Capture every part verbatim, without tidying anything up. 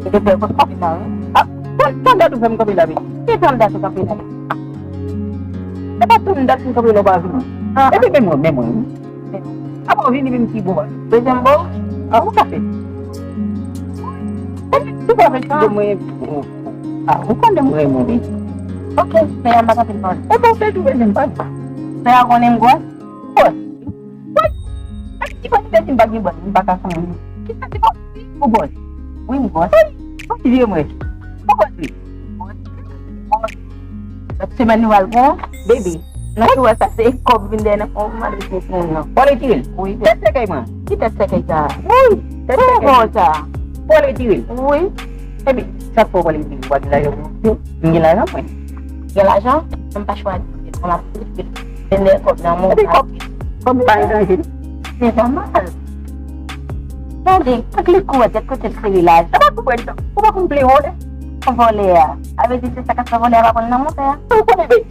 Ito, ito, ito, kapila. Ah, tanda to sa mga kapila, bi. Ito, tanda to kapila. Dapat tanda to kapila ba, bi? Ah. Ito, may mo, may mo. Ako, hindi mo kibo ba? Pwede mo? Ako, kape. Ay, ito ba, may kibo mo yung, ah, ako, kanda mo yung mo, bi. Okay, may ang makapit mo. Ito, pwede mo yung bag. Kaya ako na yung buwan? Boss. What? Ay, di ba kita simbag yung buwan? Baka kung kita, di ba? Ubos. Uy, boss. Ay, hindi mo eh. Ubos, eh. At si Manuel ko, baby, nasuwa sa si Ikob, hindi na ko maritis mo na. Quality Hill. Uy, Tete kay ma. Kita sa kay ka. Uy, Tete kay ma. Sa. Quality Hill. Uy. Sabi, sa po quality Hill, wag na yung, yung ginagawa mo eh. Gala siya, ang paswad. Mga pipit. Hindi ko na mo. Sabi ko, pambay na yun. Hindi ko mahal. Hindi, paglikuwat at ko sa sila. Tama ko kwento. Kumakumpleho eh. Ang huli ah. Abi dito sa kasabuli ako na mo kaya. Ang huli, babe.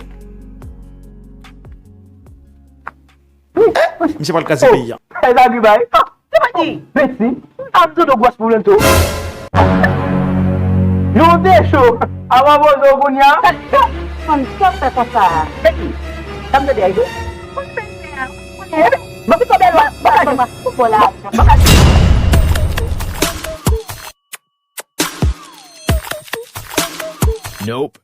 Misipal ka si Pia. Ay, lagi ba? Diba di? Betsy, ang tunog was bulan to. Yo, Desyo! Awa mo, lobo niya? Tagka! Ang sakta ka sa... Betsy, tanda di ay do? Bakit ka dalawa? Bakit ka dalawa? Wala. Nope.